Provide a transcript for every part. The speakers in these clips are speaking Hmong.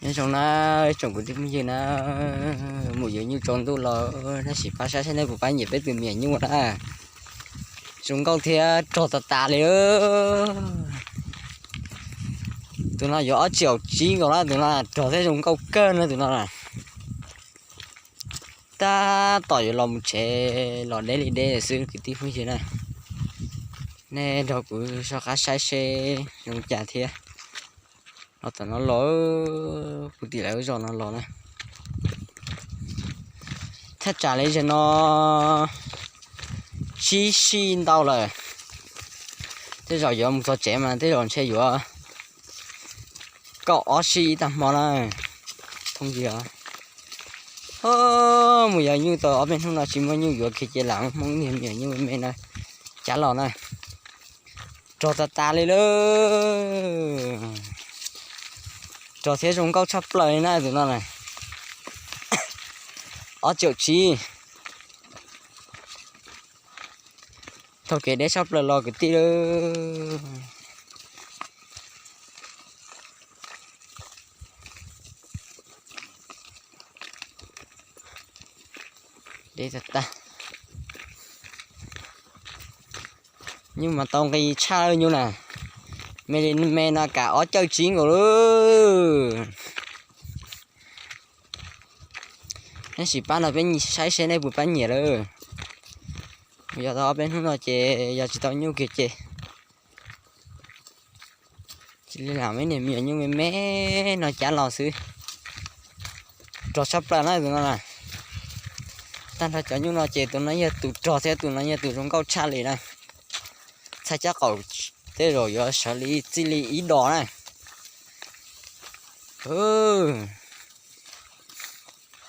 Nyob zoo na, tsoom kwv tij phooj ywg na, mus yuav nyuj tsaus ntuj los, tab sis pab saib saib nej puas pab nyiam peb tus me nyuam nyuj na. Zoo nkauj thiab rog tas tas li. Tus no yuav ob txhiab tsib nkaus na, tus no rog thiab zoo nkauj kawg na tus no na. Tab tom yuav los mus tsev los deb li deb xwb kwv tij phooj ywg na. Nej nrog kuv soj qab saib seb zoo cas thiab. Los tom no los, kuv tim lawv zos no los na. Thaj tsam li zaum no tsib sij ntau lawm. Tej zaum yuav mus txog tsev mas tej zaum ntshe yuav kaum ob sij ib tag hmo na. Phooj ywg, mus yuav nyuj tau ob peb hnub no tsis muaj nyuj yuav kiag ces lam Hmoob niag me nyuam nyuj me me no cab los na. Rog tas tas li lawm. Rog thiab zoo nkauj tshaj plaws li na tus no na. Ob txhiab tsib. Taug kev deb tshaj plaws los kwv tij lawm. Deb tag tag. Nyuj mas tau nqi tshaj nyuj na. Me li me no kav ob txhiab tsib nkaus lawm. Neb sim pab no peb saib seb nej puas pab nyiam lawm. Yog tau ob peb hnub no ces yog tsis tau nyuj kiag ces cia li lam me niag me nyuam nyuj me me no cab los xwb. Rog tshaj plaws na tus no na. Tag nrho cov nyuj no ces tus no yog tus rog thiab tus no yog tus zoo nkauj tshaj li na. Txhaj cab qaum tej zaum yuav sawv li txij li ib dos na.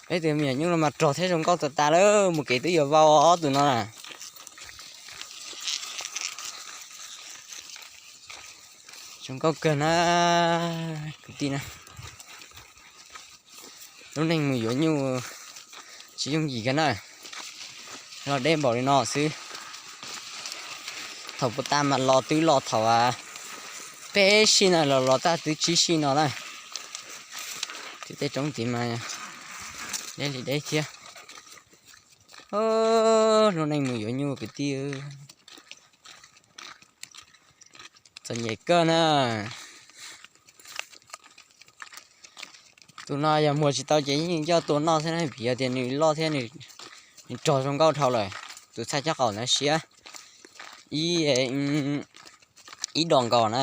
Peb tus me nyuam nyuj no mas rog thiab zoo nkauj tas tas lawm, mus kev twb yuav vau ob tus no na. Zoo nkauj kawg na kwv tij na. Lub neej mus yuav nyuj tsis yooj yim kiag na. Los deb npaum li no xwb. Thaum puag ta mas los twb los thaum peb sij no los los tag twb tsib sij no na. Tim tej roob tid mas deb li deb thiab. Lub neej mus yuav nyuj kwv tij, txom nyem kawg na. Tus no yog muag tsis tau ces yeej coj tua noj xwb na, vim yog tias nws loj thiab nws rog zoo nkauj dhau lawm. Tus txhaj cab qaum ntawd siab ib, ib dos nkaus na.